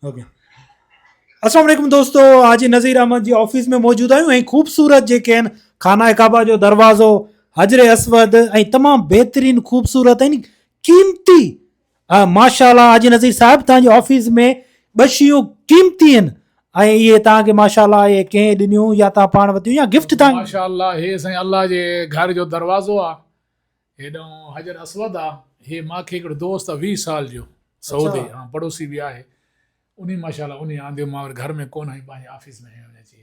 Okay السلام عليڪم دوستو حاجي نظير احمد جي آفيس ۾ موجود آهيون ۽ خوبصورت جيڪي آهن خانه ڪعبه جو دروازو حجر اسود ۽ تمام بهترين خوبصورت ۽ قيمتي ماشاء الله حاجي نظير صاحب تان جي آفيس ۾ ٻه شيون قيمتي آهن ۽ اهي تان کي ماشاء الله اهي ڪنهن ڏنيون يا تان پاڻ وتيون يا گفٽ تان ماشاء الله هي سائين الله جي گهر جو دروازو آ هيڏانهن حجر اسود آ. هي ماکي هڪڙو دوست آ 20 سال جو سعودي ها پڙوسي به آهي انهي ماشاءالله انهي آنديو مان وري گهر ۾ ڪونه هئي پنهنجي آفيس ۾ هيو اچي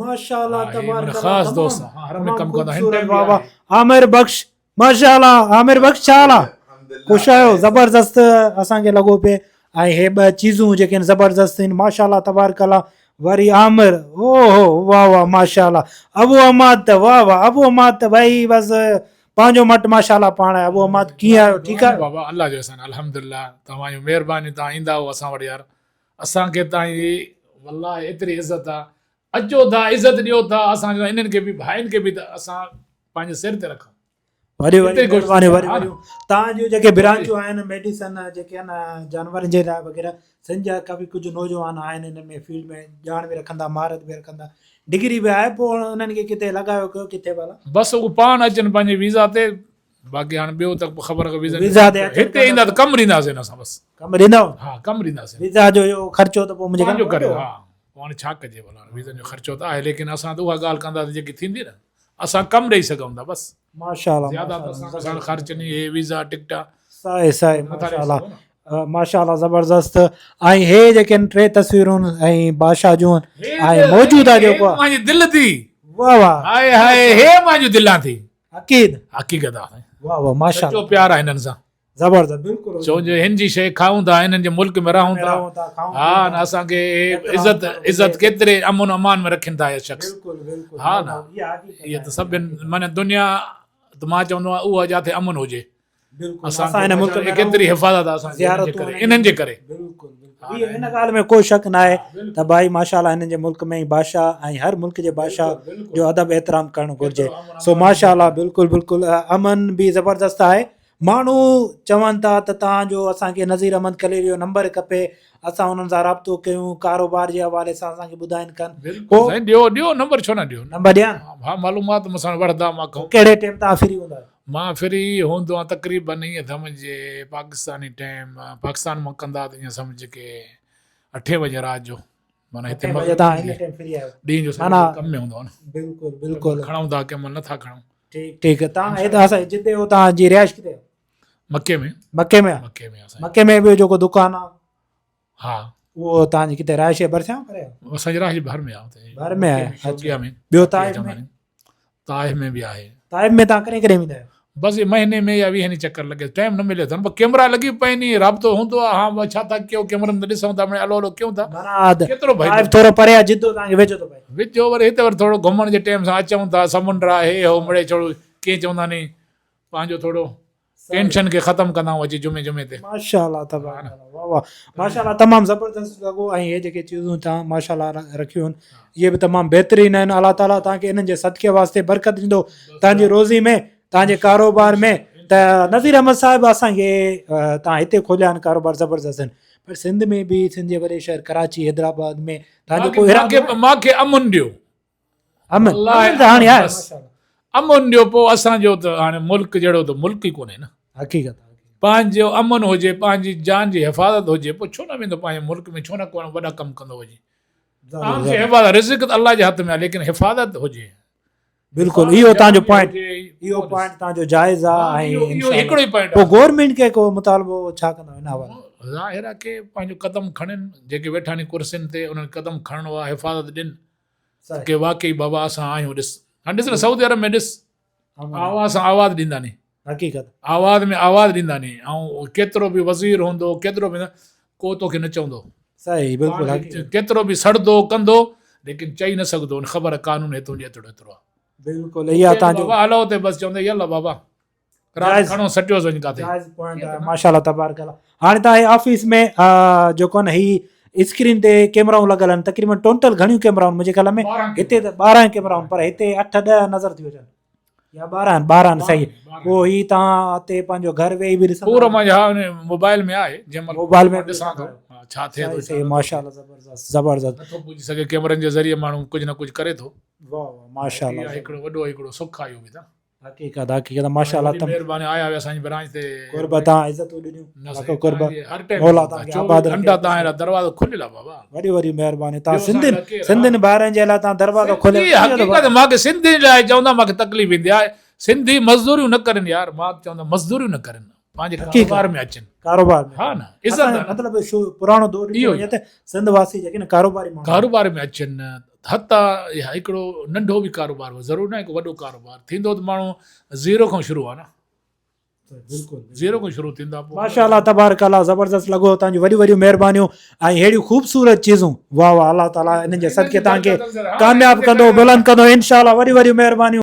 ماشاءالله تبارڪ الله خاص دوست آ ها حرم ۾ ڪم ڪندو هن ٽائيم واه واه عامر بخش ماشاءالله عامر بخش ڇا حال آ خوش آهيو زبردست اسان کي لڳو پي ۽ هي ٻه چيزون جيڪي آهن زبردست آهن ماشاءالله تبارڪ الله وري عامر او هو واه واه ماشاءالله ابو عماد ته واه واه ابو عماد ته ڀائي بس پنهنجو مٽ ماشاءالله پاڻ آهي ابو عماد ڪيئن آهيو ٺيڪ آهيو بابا الله جو احسان الحمدلله توهان جون مهربانيون توهان ايندا آهيو اسان وٽ يار اسان کي توهان جي والله ايتري عزت آ اچو ٿا عزت ڏيو ٿا اسان انهن کي به ڀائين کي به ته اسان پنهنجي سر تي رکون وڏي وڏي مهرباني وڏي وڏي تان جون جيڪي برانچون آهن ميڊيسن جيڪي آهن جانورن جي لاء وغيره سنڌ جا ڪافي ڪجهه نوجوان آهن ان ۾ فيلڊ ۾ ڄاڻ به رکندا مهارت به رکندا ڊگري به آهي پوء انهن کي ڪٿي لڳايو ڪيو ڪٿي ڀلا بس هو پاڻ اچن پنهنجي ويزا تي باقي هاڻي ٻيو ته خبر کي ويزا ويزا تي هتي ايندا ته ڪم ڏينداسين اسان بس ڪم ڏيندو ها ڪم ڏينداسين ويزا جو اهو خرچو ته پوء منهنجي پنهنجو ڪري ها پوء هاڻي ڇا ڪجي ڀلا ويزن جو خرچو ته آهي ليڪن اسان ته اها ڳالهه ڪنداسين جيڪي ٿيندي نه اسان ڪم ڏئي سگهون ٿا بس. ماشاءالله زياده ته اسان سان خرچ ني هي ويزا ٽڪٽا صحيح صحيح ماشاءالله ماشاءالله زبردست ۽ هي جيڪي آهن ٽي تصويرون ۽ بادشاह جون ۽ موجوده جيڪو آ مانجي دل ٿي واه واه هاء هاء هي مانجي دل ٿي حقيقت حقيقت آ واه واه ماشاءالله سچو پيار آ هنن سان زبردست بلڪل ڇو جو هن جي شيء کائون ٿا هنن جي ملڪ ۾ رهون ٿا ها نه اسان کي عزت عزت ڪيتري امن امان ۾ رکين ٿا اهي شخص بلڪل بلڪل ها نه اها ته سڀ معنی دنيا ته مان چوندو آهيان اها جاٿي امن هجي بلڪل اسان هن ملڪ ۾ ڪيتري حفاظت آ اسان جي ڪري انهن جي ڪري بلڪل بلڪل ان ڳالهه ۾ ڪو شڪ نه آهي ته ڀائي ماشاءالله هنن جي ملڪ ۾ بادشاهه ۽ هر ملڪ جي بادشاهه جو ادب احترام ڪرڻ گهرجي سو ماشاءالله بلڪل بلڪل امن به زبردست آهي ماڻهو چون ٿا ته توهان جو اسان کي نظير احمد ڪليري جو نمبر کپي اسان انهن سان رابطو ڪيون ڪاروبار جي حوالي سان اسان کي ٻڌائين ڪن بلڪل سائين ڏيو ڏيو نمبر ڇو نه ڏيو نمبر ڏيان ها معلومات مون سان وٺندا مان کان ڪهڙي ٽيم توهان فري هوندا آهيو مان فري هوندو آهيان تقريبن ائين سمجهه پاڪستاني ٽيم پاڪستان مان ڪندا ته ائين سمجهه ڪي اٺين بجي رات جو معنيٰ هتي مغرب تان هن ٽائيم فري آهيو ڏينهن جو سڄو ڪم ۾ هوندو آهي نه بلڪل بلڪل کڻون ٿا ڪنهن مهل نٿا کڻون ٺيڪ ٺيڪ تان هي ته اسان جتي هو تان جي رهائش ڪٿي مڪي ۾ مڪي ۾ مڪي ۾ اسان مڪي ۾ به جيڪو دڪان آ ها اهو تان جي ڪٿي رهائش ڀرسان پري اسان جي رهائش ڀر ۾ آ ڀر ۾ آهي اڇا ٻيو طائف ۾ طائف ۾ به آهي. طائف ۾ توهان ڪڏهن ڪڏهن ويندا آهيو؟ بس مهيني ۾ يا ويهن چڪر لڳي ٽائيم نه ملي ٿو نه ڪيمرا لڳي پئي ني رابطو هوندو آ ها ڇا ٿا ڪيو ڪيمرن تي ڏسون ٿا مڙي الو الو ڪيون ٿا معنيٰ ڪيترو ڀائي طائف ٿورو پري آ جدو توهان کي ويجهو ٿو پئي. ويجهو وري هتي وري ٿورو گهمڻ جي ٽائيم سان اچون ٿا سمنڊ آ هي هو مڙي ڇوڙو ڪي چوندا ني پنهنجو ٿورو ٽينشن کي ختم ڪندا آهيون اچي جمعي جمعي تي. ماشاءالله تبارڪ الله واه واه ماشاءالله تمام زبردست لڳو ۽ هي جيڪي چيزون تان ماشاءالله رکيون آهن اهي به تمام بهترين آهن الله تعالي تان کي انهن جي صدقي واسطي برڪت ڏيندو تان جي روزي ۾ تان جي ڪاروبار ۾ ته نظير احمد صاحب اسان کي تان هتي کوليا آهن ڪاروبار زبردست آهن پر سنڌ ۾ به سنڌ جي وڏي شهر ڪراچي حيدرآباد ۾ تان جو ڪو ارادو مان کي امن ڏيو امن امن ته هاڻي آهي ماشاءالله امن ڏيو پوء اسان جو ته هاڻي ملڪ جهڙو ته ملڪ ئي ڪونهي نه حقيقت پنهنجو امن هجي پنهنجي جان جي حفاظت هجي پوء ڇو نه ويندو پنهنجي ملڪ ۾ ڇو نه ڪو وڏا ڪم ڪندو وڃي عام کي حفاظت رزق ته الله جي هٿ ۾ آهي ليڪن حفاظت هجي بلڪل اهو تان جو پوائنٽ اهو پوائنٽ تان جو جائز آ ۽ اهو هڪڙو ئي پوائنٽ پوء گورنمينٽ کي ڪو مطالبو ڇا ڪندا ان حوالي ظاهر آ ڪي پنهنجو قدم کڻن جيڪي ويٺا ني ڪرسين تي انهن قدم کڻڻو آ حفاظت ڏين ڪي واقعي بابا اسان آهيون ڏس هاڻي ڏس نه سعودي عرب ۾ ڏس آواز سان آواز ڏيندا ني حقيقت آواز ۾ آواز ڏيندا ني ۽ ڪيترو به وزير هوندو ڪيترو به ڪو توکي نه چوندو صحيح بلڪل حقيقت ڪيترو به سڙندو ڪندو ليڪن چئي نه سگهندو ان خبر قانون هتون جي ايترو ايترو بلڪل اها تان جو بابا هلو اتي بس چوندي يلا بابا رات کڻو سٽيوس وڃ ڪاٿي. جائز پوائنٽ آهي ماشاءالله تبارڪ الله هاڻي تان هي آفيس ۾ جيڪو نه هي اسڪرين تي ڪيمرائون لڳل آهن تقريبن ٽوٽل گهڻيون ڪيمرائون منهنجي خيال ۾ هتي ته 12 ڪيمرائون پر هتي 8 10 نظر ٿيون اچن يا 12 12 صحيح پوء هي تان هتي پنهنجو گهر ويهي به ڏسندا پورو منهنجي ها موبائل ۾ آهي جنهن مهل موبائل ۾ ڏسان ٿو. ڇا ٿئي ٿو صحيح ماشاءالله زبردست زبردست نٿو پڄي سگهي ڪيمرن جي ذريعي ماڻهو ڪجهه نه ڪجهه ڪري ٿو. واه واه ماشاءالله هڪڙو وڏو هڪڙو سک آ اهو به ته. حقيقت حقيقت ماشاءالله تم مهرباني آيا آهيو اسان جي برانچ تي قرب تان عزتون ڏنيون لک قرب مولا تان کي آباد رکي گهنٽا تان لا دروازو کليل آ بابا وڏي وڏي مهرباني تان سنڌين سنڌين ڀائرن جي لاء تان دروازو کوليل حقيقت مان کي سنڌين لاء چوندا مان کي تڪليف ايندي آهي سنڌي مزدوريون نه ڪرن يار مان چوندا مزدوريون نه ڪرن پنهنجي ڪاروبار ۾ اچن ڪاروبار ۾ ها نه عزت مطلب پراڻو دور اهو ته سنڌ واسي جيڪي نه ڪاروباري ماڻهو ڪاروبار ۾ اچن حتي هڪڙو ننڍو به ڪاروبار هو ضرور نه هڪ وڏو ڪاروبار ٿيندو ته ماڻهو زيرو کان شروع آ نه بلڪل زيرو کان شروع ٿيندا پوء ماشاءالله تبارڪ الله زبردست لڳو تان جون وڏيون وڏيون مهربانيون ۽ ههڙيون خوبصورت چيزون واه واه الله تعالي انهن جي صدقي تان کي ڪامياب ڪندو بلند ڪندو انشاءالله وڏيون وڏيون مهربانيون.